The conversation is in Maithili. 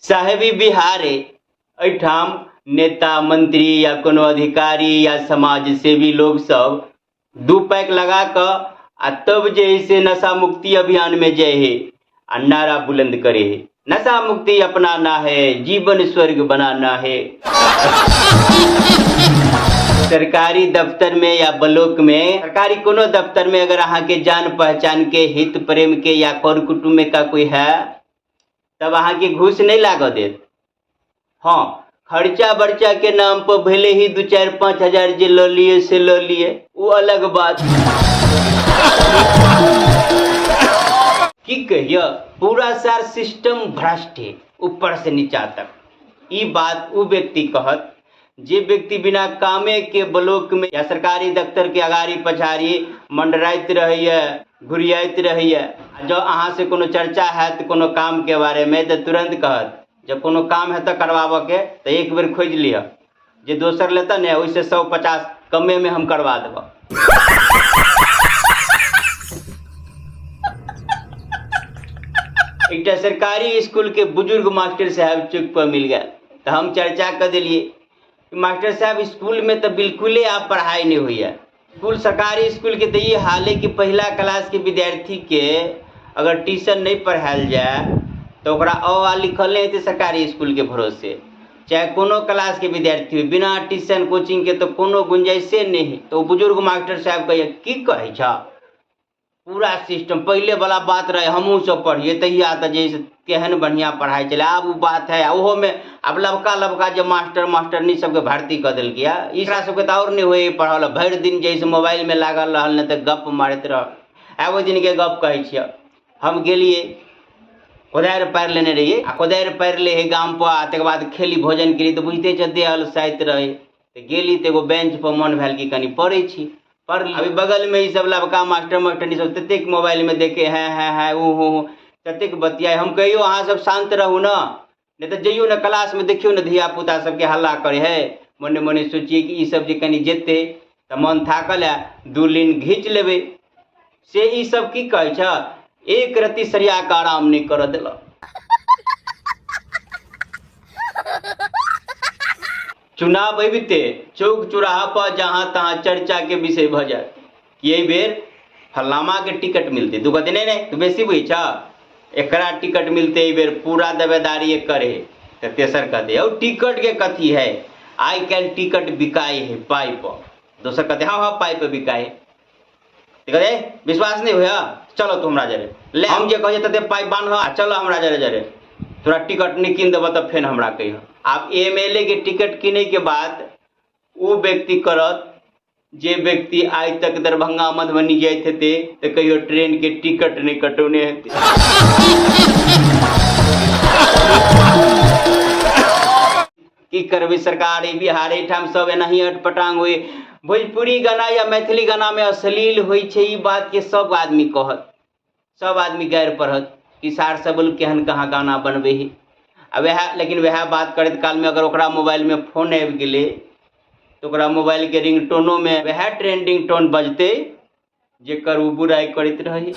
साहेबी बिहार एहिठाम नेता मंत्री या कोनो अधिकारी या समाज सेवी लोग सब दू पैक लगा कऽ आ तब जे है से नशा मुक्ति अभियान में जाइ है आ नारा बुलंद करे है, नशा मुक्ति अपनाना है, जीवन स्वर्ग बनाना है। सरकारी दफ्तर में या ब्लॉक में, सरकारी कोनो दफ्तर में अगर अहाँ के जान पहचान के, हित प्रेम के या कर कुटुम्ब का कोई है, तब अहाँ के घूस नहीं लागऽ देत। हाँ, खर्चा बर्चा के नाम पर भले ही 2-4-5 हजार जे लऽ लिए से लऽ लिए, वो अलग बात। की कहिए, पूरा सार सिस्टम भ्रष्ट है ऊपर से नीचा तक। ई बात उ व्यक्ति कहत जे व्यक्ति बिना कामे के ब्लॉक में या सरकारी दफ्तर के अगाड़ी पछाड़ी मंडराइत रहैए, घुरियाइत रहैए। जँ अहाँ से कोनो चर्चा हैत कोनो काम के बारे में तऽ तुरंत कहत, जब कोनो काम हेतऽ करवाबऽ के तऽ एक बेर खोजि लिअ, जे दोसर लेतऽ ने ओहिसँ 150 कमे में हम करवा देबऽ। एकटा सरकारी स्कूल के बुजुर्ग मास्टर साहब चौक पर मिल गेल तऽ हम चर्चा कऽ देलियै, मास्टर साहब स्कूल में तऽ बिल्कुले आब पढ़ाई नहीं होइए। स्कूल, सरकारी स्कूल के तऽ ई हाल है कि पहिला क्लास के विद्यार्थी के अगर ट्यूशन नहीं पढ़ायल जाए तऽ ओकरा अ आ लिखल नहीं हेतै सरकारी स्कूल के भरोसे। चाहे कोनो क्लास के विद्यार्थी हो, बिना ट्यूशन कोचिंग के तऽ कोनो गुंजाइशे नहीं है। तऽ ओ बुजुर्ग मास्टर साहब कहैया, की कहै छह, पूरा सिस्टम पहिले वाला बात रहे, हमहूँ सब पढ़िए तहिया तऽ जे से केहन बढ़िआँ पढ़ाइ छलै, आब ओ बात है। ओहोमे आब लबका लबका जे मास्टर मास्टरनी सबके भर्ती कऽ देलकै हँ, एकरा सबके तऽ आओर नहि होइ पढ़ल, भरि दिन जे से मोबाइलमे लागल रहल, नहि तऽ गप मारैत रहल। आब ओहि दिनके गप कहै छिअ, हम गेलियै कोदारि पारि लेने रहियै आ कोदारि पारि लै हइ गामपर, आ तकर बाद खेली भोजन केली तऽ बुझिते छह देह अलसाइत रहै। तऽ गेली तऽ एगो बेंचपर मन भेल कि कनि पढ़ै छी, पढ़। अभी बगलमे ई सब लबका मास्टर मास्टरनी सब ततेक मोबाइलमे देखे हैं हैं हैं ऊ हूँ हूँ ततेक बतियाइ। हम कहियो अहाँ सब शान्त रहू ने, नहि तऽ जइयौ ने क्लासमे देखियौ ने धियापुता सबके हल्ला करै है। मने मने सोचियै कि ई सब जे कनि जेतै तऽ मन थाकल है, दू लीन घीच लेबै। से ई सब की कहै छ, एक रत्ती सरिया कऽ आराम नहि करऽ देलक। चुनाव अबिते चौक चौराहा पर जहाँ तहाँ चर्चा के विषय भऽ जायत कि एहि बेर फलामा के टिकट मिलतै। तू कहते नहीं नहीं तू बेसी बुझै छ, एकरा टिकट मिलते एहि बेर पूरा दावेदारी एकर है। तऽ तेसर कहते हौ टिकट के कथी है, आइ काल्हि टिकट बिकाइ है पाइ पर। दोसर कहते हाँ हाँ पाइ पर बिकाइ है। कहते विश्वास नहीं हुआ, चलो तू हमरा जरे ले, हम जे कहै तते पाइ बान्ह आ चलो हमरा जरे जरे, तोरा टिकट नहीं कीन देबऽ तऽ फेर हमरा कहिह। आब एम एल ए के टिकट किनै के बाद ओ व्यक्ति करत जे व्यक्ति आइ तक दरभंगा मधुबनी जाइत हेतै तऽ कहियो ट्रेन के टिकट नहीं कटौने हेतै। की करबै सरकार, ई बिहार एहिठाम सब एनाही अटपटांग होइ। भोजपुरी गाना या मैथिली गानामे अश्लील होइ छै, ई बातके सब आदमी कहत, सब आदमी गारि पढ़त कि सार सब केहन कहाँ गाना बनबै है। आ वएह लेकिन वएह बात करैत कालमे अगर ओकरा मोबाइलमे फोन आबि गेलै तऽ ओकरा मोबाइलके रिंगटोनोमे वएह ट्रेंडिंग टोन बजतै जेकर ओ बुराइ करैत रहै।